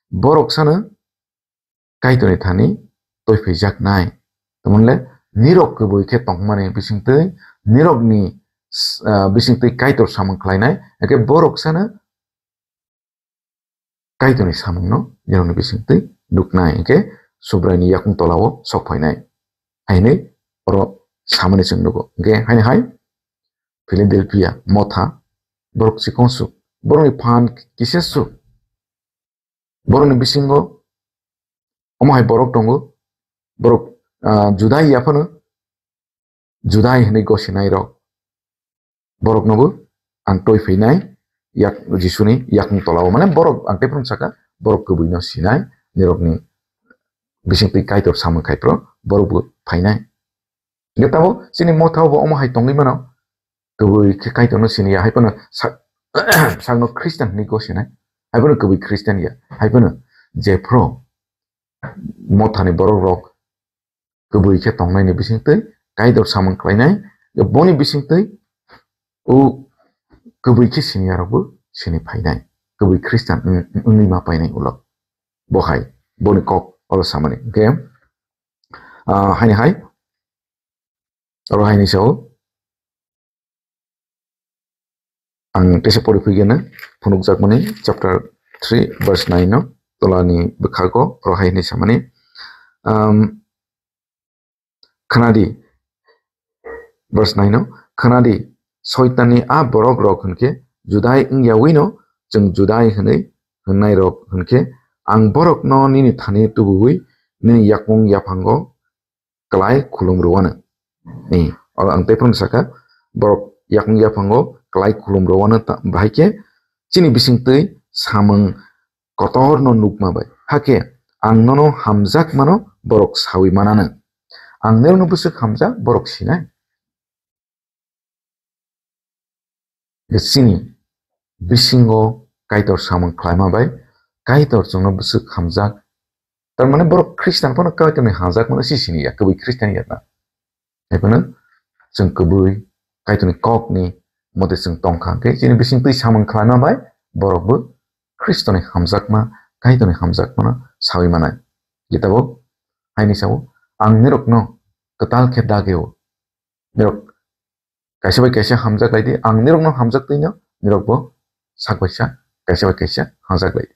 borok sano Kaitorni thani toiphaijak nai. Tamonle nirok kwbwi khe tongmani bisingtwi, nirokni, ah, bisingtwi Kaitor samung khlainai, hakhe borok sano Kaitorni samungno nirokni bisingtwi nuknai, hwnkhe Subraini yakung tolao sok phainai. Hainwi oro samani chwng nugo. Hwnkhe haino hai Philadelphia motha borok chikon su, borokni phan kisa su, borokni bisingo omo hai borok tongo, borok, ah, Judai yaphano Judai hwnwi gosinai rok, boroknobo ang toi phainai yak Jisuni yakung tolao, mane borok ang tei phano saka borok kwbwino sinai, nirokni bisingtwi Kaitor samung khai phro borokbo phainai. Hwnkhe tabuk chini mothao bo omo hai tongwi mano, kwbwi khe Kaitorno siniya, hai phano sak-, sakno Christian hwnwi gosinai, hai phano kwbwi Christian ya, hai phano jephru mothani borok rok kwbwi khe tongnaini bisingtwi Kaitor samung khlainai, boni bisingtwi o kwbwi khe siniya rokbo sini phainai, kwbwi Christian wng-, wngwi ma painai ulo. Bo hai boni kok oro samani. Hwnkhe, ah, haini hai, oro haini sao. Ang teisa pori phigena phunukjakmani chapter three verse nine no, tolani bwkhago oro hai hinwi samani, um, khnadi, verse nine no, khnadi, Soitanni a borok rok hwnkhe Judai wngyawi no chwng Judai hwnwi hwnnai rok hwnkhe, ang borok no nini thani tubuwi nini yakung yaphango klai khulum rwano. Ni, oro ang tei phano saka, borok yakung yaphango klai khulum rwano ta-, bahai khe chini bisingtwi samung kotorno nukma bai. Hakhe ang nono hamjakmano borok sawi manano. Ang norokno bwswk hamjak borok sinai. Chini bisingo Kaitor samung khlaima bai Kaitor chwngno bwswk hamjak. Tar mane borok Christian phano Kaitorni hamjakmano si sini ya, kwbwi Christian ya na. Hai phano chwng kwbwi Kaitorni kokni mote chwng tongkha, hwnkhe chini bisingtwi samung khlaima bai borokbo Khristoni hamjakma, Kaitorni hamjakmano sawi manai. Kitabok haini sao, ang nirokno kwtal khe dageo. Nirok kaisa bai kaisa hamjak lai di, ang nirokno hamjak twino, nirokbo sak bai sak, kaisa bai kaisa hamjak lai di.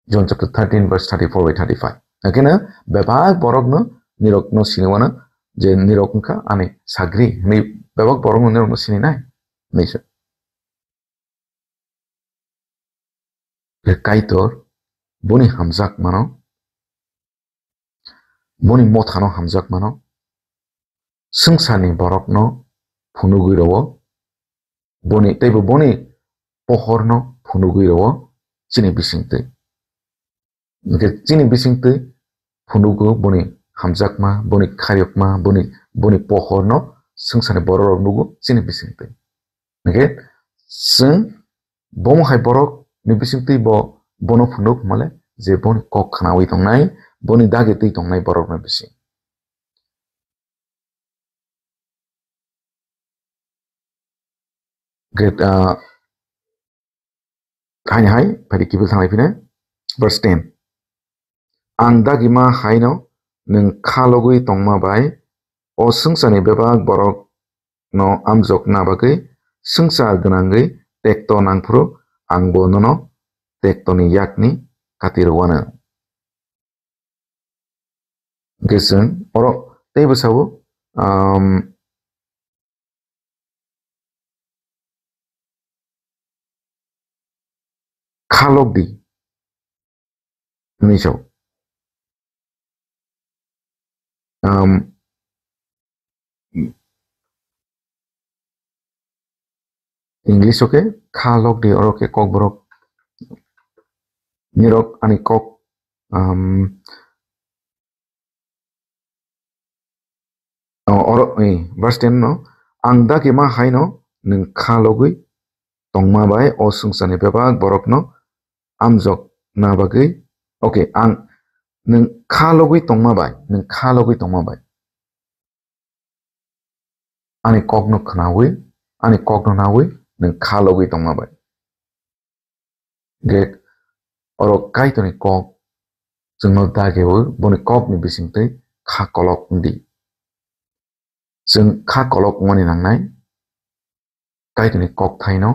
John chapter thirteen verse thirty-four by thirty-five. Hakhe no bebak borokno nirokno sini wano je nirok wngkha ani sagri hwnwi bebak borokno nirokno sini nai. Hwnwi se. Khe Kaitor boni hamjakmano, boni mothano hamjakmano, swngcharni borokno phunugwi rwo, boni, teibo boni pohorno phunugwi rwo chini bisingtwi. Hwnkhe chini bisingtwi phunugo boni hamjakma, boni khairokma, boni, boni pohorno swngcharni bororok nugo chini bisingtwi. Hwnkhe chwng bomo hai borokni bisingtwi bo, bono phunuk hwnmale je boni kok khnawi tongnai, boni dagi twi tongnai borokno bising. Hwnkhe, ah, haini hai, phaidi kiphil thanglai phine. Verse ten. Ang dagima haino nwng kha logwi tongma bai o swngcharni bebak borokno amjokna bagwi swngchar gwnangwi tekto nangphuru, angbo nono tektoni yakni kati rwano. Hwnkhe chwng oro teibo sao, um, kha lok di hwnwi sao. Um, English o khe kha lok di, oro khe kokborok nirok ani kok, um, o, oro, eh, verse ten no, ang dagima haino nwng kha logwi tongma bai o swngcharni bebak borokno amjokna bagwi, okay, ang nwng kha logwi tongma bai, nwng kha logwi tongma bai. Ani kokno khnawi, ani kokno nawi nwng kha logwi tongma bai. Hwnkhe oro Kaitorni kok chwngno dagiwi boni kokni bisingtwi kha kolok wngdi. Chwng kha kolok wngmani nangnai, Kaitorni kokthaino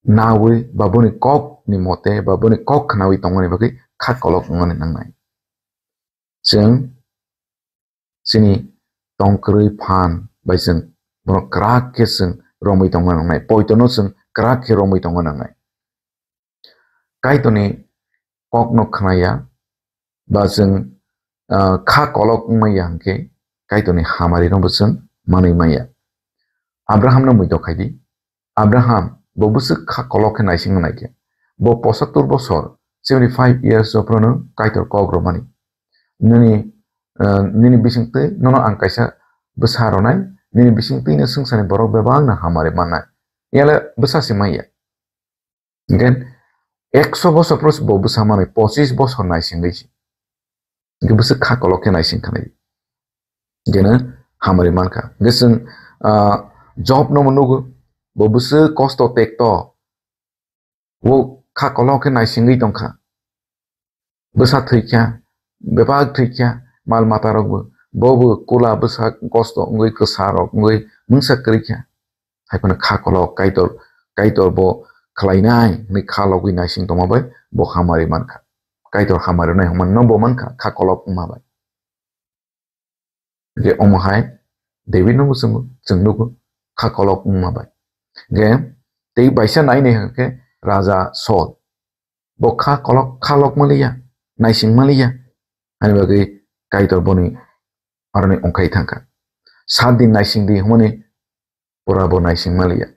nawi ba boni kokni mote ba boni kok khnawi tongmani bagwi kha kolok wngmani nangnai. Chwng chini tongkwrwi phan bai chwng bono kwrak khe chwng romwi tongna nangnai, poitono chwng kwrak khe romwi tongna nangnai. Kaitorni kokno khnaya ba chwng, ah, kha kolok wngmaya hwnkhe Kaitorni hamarino bo chwng manwi maya. Abrahamno muitok khaidi. Abraham bo bwswk kha kolok khe naisingna naikhe. Bo pochattor bosor, seventy five years o phano Kaitor kok romani. Nini, ah, nini bisingtwi nono ang kaisa bwsa ronai, nini bisingtwino swngcharni borok bebakno hamari mannai. Yale bwsa se manya. Hwnkhe ekso bosor phano bo bwsa manwi, pochis bosor naisingwi se. Hwnkhe bwswk kha kolok khe naising khanai. Hwnkhe no hamari mankha. Hwnkhe chwng, ah, Job no bo nugo, bo bwswk kosto tekto. Bo kha kolok khe naisingwi tongkha. Bwsa thwikha, bebak thwikha, mal mata rokbo, bobo kula bwsa kosto wngwi kwsa rok wngwi mungsa kwrwikha. Haiphano kha kolok Kaitor, Kaitor bo khlainai hwnwi kha logwi naising tongma bai bo hamari mankha. Kaitor hamari nai hwnmano bo mankha, kha kolok wngma bai. Hwnkhe omo hai David no bo chwng, chwng nugo kha kolok wngma bai. Hwnkhe tei baisa nai nai hwnkhe Raja Saul. Bo kha kolok, kha lok maliya, naising maliya. Ani bagwi Kaitor boni aroni ongkhai thangkha. Sat din naising di hwnmani pura bo naising maliya.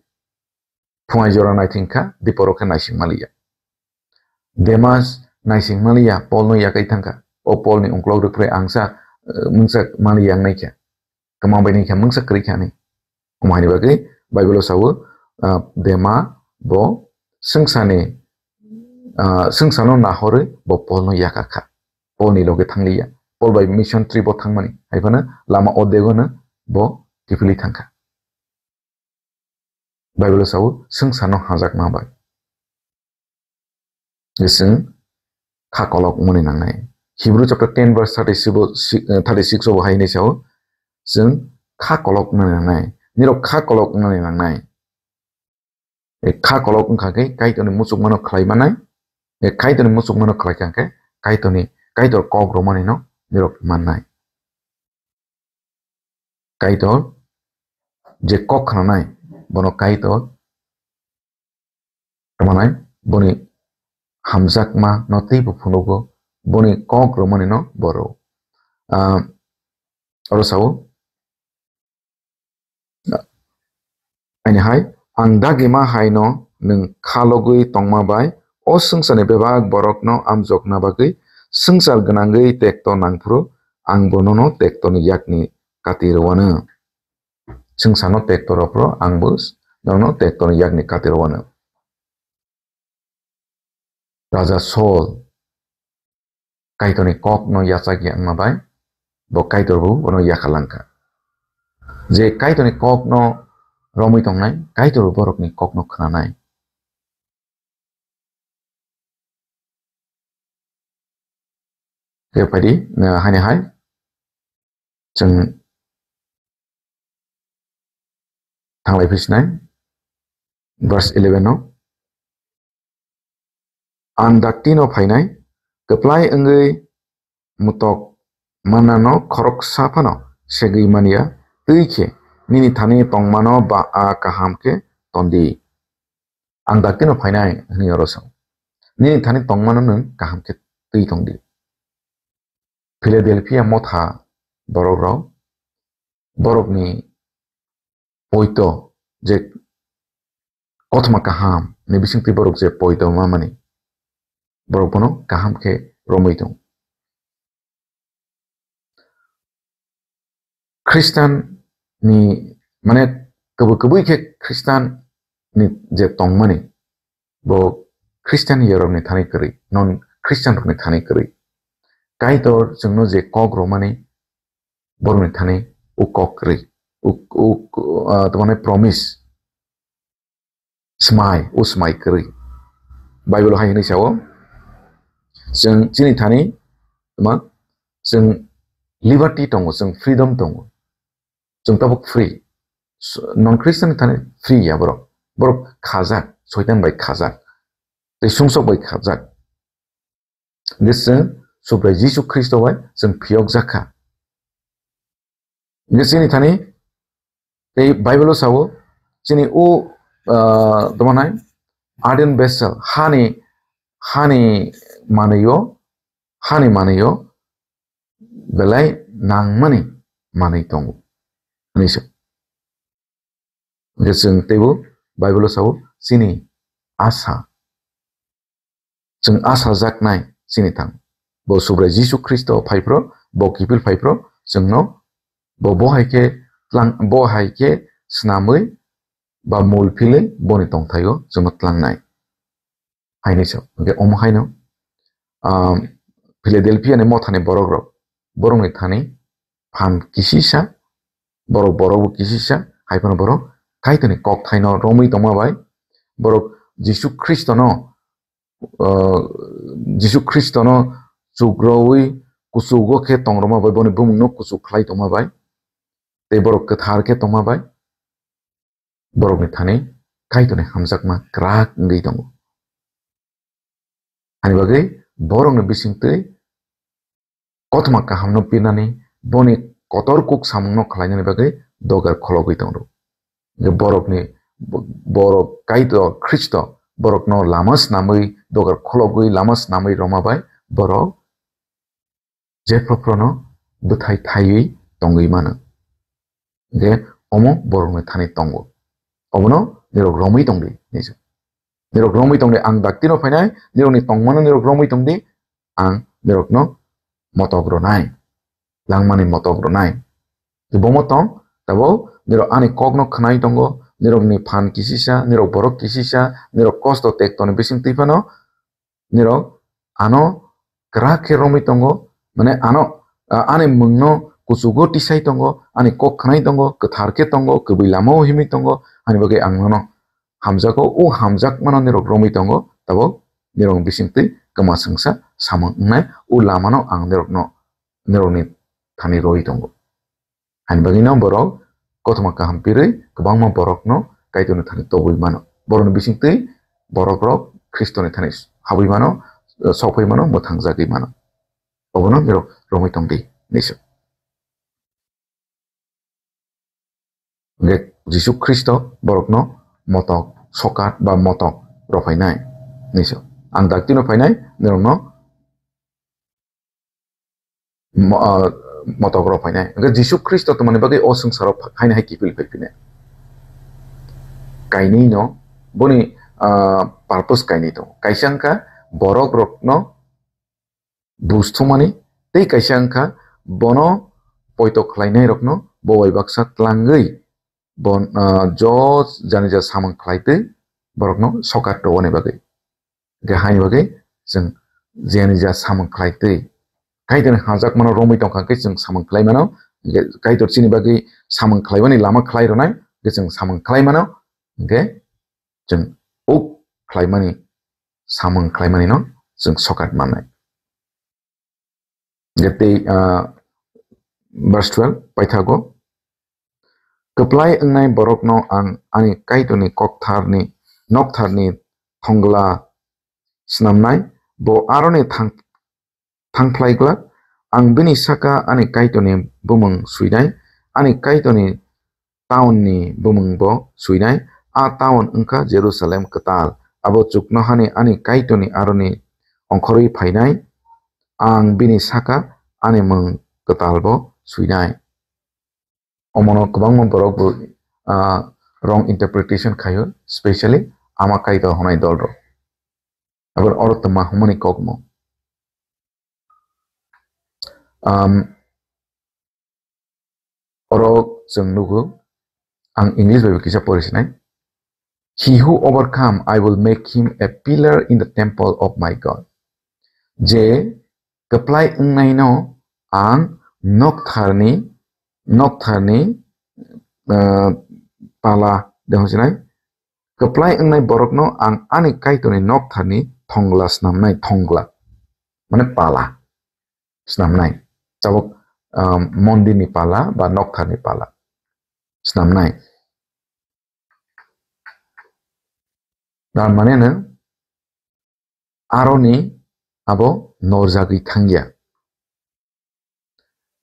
Phungai jora naithing kha, diporo khe naising maliya. Demas naising maliya, Paul no yakai thangkha. O Paul ni ungklok rwphre angsa, eh, mungsa maliya wngnai kha. Kwmang bai ni khe mungsa kwrwi kha ni. Omo haini bagwi Bible o sao, ah, Dema bo swngsa ni, ah, swngsa no nahorwi bo Paul no yaka kha. Paul ni loge thangliya. Paul bai mission trip o thangmani. Haiphano lama o dego no bo kiphilwi thangkha. Bible o sao swngsa no hajakma bai. Chwng kha kolok wngmani nangnai. Hebrew chapter ten verse thirty-six bo, si-, eh, thirty-six bo hai hinwi sao, chwng kha kolok wngmani nangnai. Nirok kha kolok wngmani nangnai. E kha kolok wngkha khe Kaitorni muchukmano khlai manai. E Kaitorni muchukmano khlai kha khe Kaitorni, Kaitor kok romani no nirok mannai. Kaitor je kok khnanai, bono Kaitor tongmanai, boni hamjakma no teibo phunugo, boni kok romani no bo rwo. Ah, oro sao, Haini hai, ang dagima haino nwng khalogwi tongma bai o swngcharni bebak borokno amjokna bagwi swngchar gwnangwi tekto nangphuru, ang bo nono tektorni yakni kati rwano. Swngcharno tekto rwphuru, ang bo nono tektorni yakni kati rwano. Raja Saul Kaitorni kokno yachak ya wngma bai bo Kaitor bo bono yakha langkha. Je Kaitorni kokno romwi tongnai, Kaitor bo borokni kokno khnanai. Khe phaidi, eh, haini hai chwng thanglai phi sinai, verse eleven o, "Ang dakti no phainai, kwplai wngwi mutok manna no khoroksa phano segwi manya, twi khe nini thani tongmano ba a kaham khe tondi." Ang dakti no phainai hwnwi oro sao. Nini thani tongmano nwng kaham khe twi tongdi. Philadelphia motha borok rok, borokni poito je kothoma kaham ni bisingtwi borok je poito ma mani, borok bono kaham khe romwi tong. Khristan ni, mane, kwbwi kwbwi khe Khristan ni je tongmani, bo Khristian yarokni thani kwrwi, non Khristian rokni thani kwrwi. Kaitor chwngno je kok romani, borokni thani o kok kwrwi, o, o, ah, tamani promise. Smai, o smai kwrwi. Bible hai hwnwi sao, chwng chini thani, tma, chwng liberty tongo, chwng freedom tongo. Chwng tabuk free. S-, non Christian thani free ya borok. Borok khajak, Soitan bai khajak. Tei sumsok bai khajak. Hingke chwng Subrai Jisu Khristo bai chwng phiyokjak kha. Hingke chini thani tei Bible o sao, chini o, ah, tamo nai, earthen vessel, hani, hani manwi o, hani manwi o belai nangmani manwi tongo, hwnwi se. Hingke chwng teibo Bible o sao, chini asa, chwng asa jaknai chini thang. Bo Subrai Jisu Khristo phaiphro, bo kiphil phaiphro, chwngno bo, bo hai khe tlang, bo hai khe snamwi ba mul philwi boni tongthaio chwngno tlangnai. Haini se, hingke omo haino, ah, Philadelphia ni mothani borok rok, borokni thani phan kisisa, borok, borok bo kisisa, hai phano borok Kaitorni kokthaino romwi tongma bai, borok Jisu Khristono, ah, Jisu Khristono chugrowi kuchugo khe tongroma bai, boni bumungno kuchuk khlai tongma bai, tei borok kwthar khe tongma bai, borokni thani Kaitorni hamjakma kwrak wngwi tongo. Ani bagwi borokni bisingtwi kothoma kahamno pirnani, boni kotor kuk samungno khlainani bagwi dogar khologwi tongo. Hingke borokni, bo-, borok Kaitor Khristo borokno lama snamwi dogar khologwi lama snamwi roma bai borok jephru phruno bwthai thaiwi tongwi mano. Hingke omo borokni thani tongo. Obono nirok romwi tongdi, hinwi sa. Nirok romwi tongdi, ang daktino phainai, nirokni tongmano nirok romwi tongdi, ang nirokno motok rwnai, langmani motok rwnai. Bomo tong, tabok nirok ani kokno khwnai tongo, nirokni phan kisisa, nirok borok kisisa, nirok kosto tektoni bising twi phano, nirok ano kwrak khe romwi tongo, mane ano, a-, ani mungno kuchugo tisai tongo, ani kok khwnai tongo, kwthar khe tongo, kwbwi lamao himwi tongo, ani bagwi ang nono hamjago, o hamjakmano nirok romwi tongo, tabok nirok bisingtwi kwma swngsa samung wngnai, o lamano ang nirokno, nirokni thani roi tongo. Ani bagwino borok kothoma kaham pirwi kwbangma borokno Kaitorni thani tobwi mano. Borokni bisingtwi borokrok Khristoni thani habwi mano, sokphai mano, mwthangjagwi mano. Obono nirok romwi tongdi, hinwi se. Hingke Jisu Khristo borokno motok sokat ba motok rw phainai, hinwi se. Ang daktino phainai, nirokno mo-, ah, motok rok phainai. Hingke Jisu Khristo tongmani bagwi o swngcharo pha-, haino hai kiphil phai phinai. kainwi no, boni, ah, purpose kainwi tongo. Kaisa wngkha borok rokno buj thumani, tei kaisa wngkha bono poito khlainai rokno bo bai baksa tlangwi bo, ah, jo janija samung khlaitwi borokno sokat rwani bagwi. Hwnkhe haini bagwi chwng janija samung khlaitwi Kaitorni hamjakmano romwi tongkha hwnkhe chwng samung khlai mano. Hwnkhe Kaitor chini bagwi samung khlaimani lama khlai rwnai hwnkhe chwng samung khlai mano. Hwnkhe chwng uk khlaimani, samung khlaimanino chwng sokat mannai. Hwnkhe tei, ah, verse twelve paithago, "Kwplai wngnai borokno ang ani Kaitorni koktharni, noktharni thongla snamnai, bo aroni thang-, thangphlai glak. Ang bini saka ani Kaitorni bumung swinai, ani Kaitorni taunni bumung bo swinai. A taun wngkha Jerusalem kwtal. Abo chuknohani ani Kaitorni aroni ongkhorwi phainai. Ang bini saka ani mung kwtal bo swinai." Omono kwbangma borok bo, ah, wrong interpretation khaio, specially Ama Kaitor hwnai dol rok. Abo oro twma hwnmani kokmo. Um, Oro chwng nugo, ang English bai bo kisa pori sinai. "He who overcome, I will make him a pillar in the temple of my God." Je kwplai wngnaino ang noktharni, noktharni, ah, pala, de hwnsinai, kwplai wngnai borokno ang ani Kaitorni noktharni thongla snamnai, thongla, mane pala. Snamnai. Tabuk, um, mondirni pala ba noktharni pala snamnai. Tar mane no aroni abo norjagwi thangya.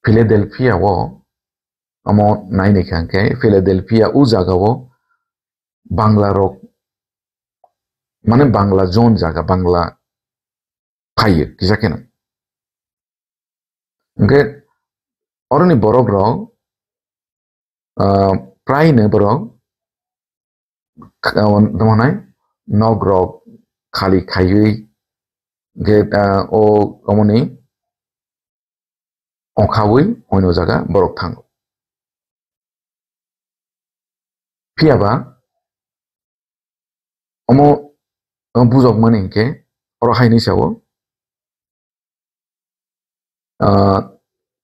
Philadelphia o omo naini kha hwnkhe Philadelphia o jaga o Bangla rok, mane Bangla zone jaga, Bangla phaiyo kisa kheno. Hwnkhe oroni borok rok, ah, prai no borok, ah, tamo hwnai nok rok khali khaiwi, hwnkhe, ah, o omoni ongkhawi oino jaga borok thango. Phiya ba omo, omo bujokmani hinkhe oro hai hinwi sao, ah,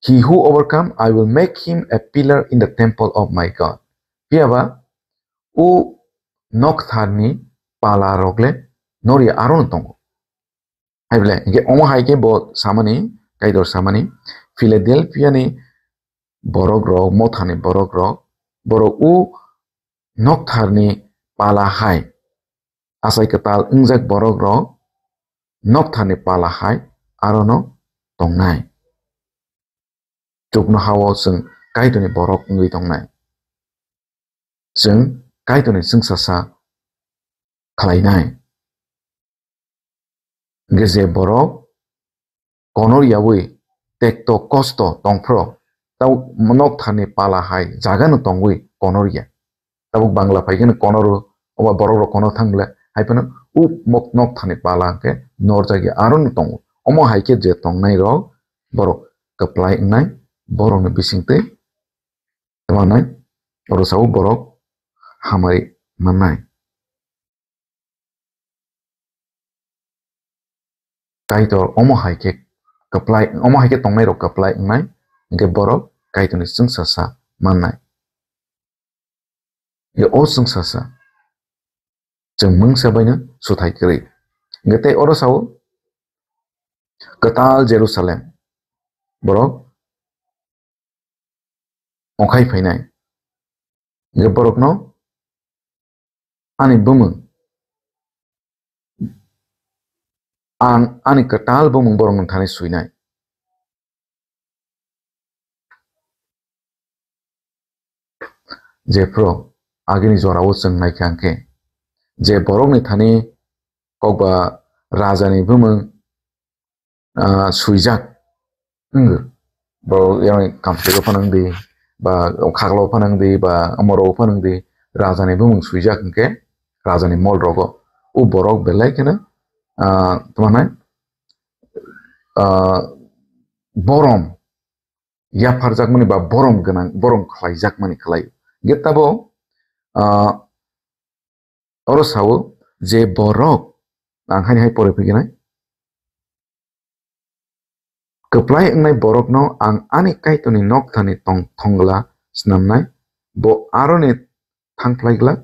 "He who overcome, I will make him a pillar in the temple of my God." Phiya ba o noktharni pala rok le norya aro no tongo. Hai bole, hingke omo hai khe bo samani, Kaitor samani, Philadelphia ni borok rok, motha ni borok rok, borok o noktharni pala hai, achai kwtal wngjak borok rok, noktharni pala hai aro no tongnai. Chuknoha o chwng Kaitorni borok wngwi tongnai. Chwng Kaitorni chwngsasa khlainai. Hingke je borok konor yaui tekto kosto tongphro, tau noktharni pala hai jagano tongwi konor ya. Tabuk Bangla phaikhe no konoro, oba borok rok konor thang bole, hai phano u mok-, noktharni pala hwnkhe norjakya, aro no tongo. Omo hai khe je tongnai rok borok kwplai wngnai, borokni bisingtwi tamo wngnai, oro sao borok hamari mannai. Kaitor omo hai khe kwplai, omo hai khe tongnai rok kwplai wngnai, hingke borok Kaitorni chwngsasa mannai. Hingke o chwngsasa chwng mungsa baino suthai kwrwi. Hingke tei oro sao kwtal Jerusalem borok ongkhai phainai. Hingke borokno ani bumung, ang ani kwtal bumung borokno thani swinai. Jephru agini jorao chwng naikha hwnkhe, je borokni thani kokba rajani bumung, ah, swijak wng, bo yang kamchwlwi phano wng di, ba khaglo phano wng di, ba omoro phano wng di, rajani bumung swijak hwnkhe rajani mol rogo. O borok belai kheno, ah, tamo hwnai, ah, borom, yapharjakmani ba borom gwnang, borom khlaijakmani khlai. Hwnkhe tabo, ah, oro sao je borok, ang haini hai pore phigwnai. Kwplai wngnai borokno ang ani Kaitorni nokthani tong-, thongla snamnai, bo aroni thangphlai glak.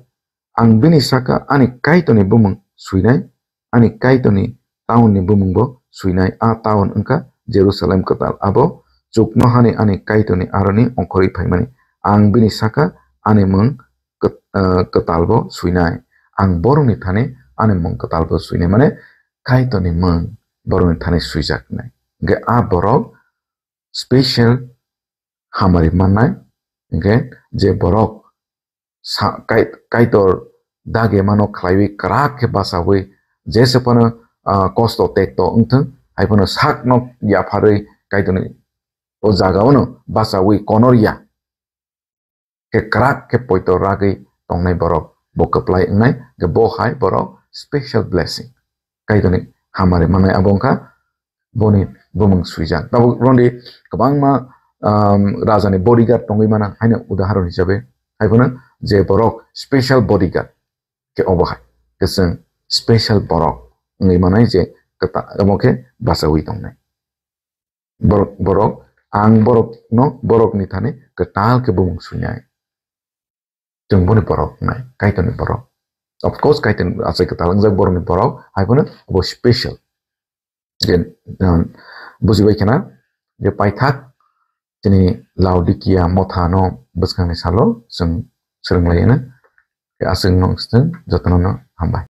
Ang bini saka ani Kaitorni bumung swinai, ani Kaitorni taunni bumungbo swinai. A taun wngkha Jerusalem kwtal, abo chuknohani ani Kaitorni aroni ongkhorwi phaimani. Ang bini saka ani mung kwt-, ah, kwtalbo swinai. Ang borokni thani ani mung kwtalbo swinai. Mane Kaitorni mung borokni thani swijaknai. Hwnkhe a borok special hamari mannai. Hwnkhe je borok sa-, Kai-, Kaitor dage mano khlaiwi kwrak khe bachaui jese phano, ah, kosto tekto wngthung, hai phano sakno yapharwi Kaitorni o jagaono bachaui konorya khe kwrak khe poito ragwi tongnai borok bo kwplai wngnai, hwnkhe bo hai borok special blessing. Kaitorni hamari manai abo wngkha boni bumung swijak. Tabuk rondi kwbangma, um, rajani bodyguard tongwi mano, haino udahoron hisabe, hai phano je borok special bodyguard khe obo hai, khe chwng special borok wngwi manai je kwta-, omo khe bachaui tongnai. Borok, borok, ang borokno, borokni thani kwtal khe bumung swinai. Chwng boni borok wngnai, Kaitorni borok. Of course, Kaitorni achai kwtal wngjak borokni borok, hai phano bo special. Je, um, bujibai khena, je paithak chini Laodikia mothano bwskangni salo chwng swrwnglaino. Je aswkno chwng jotono hambai.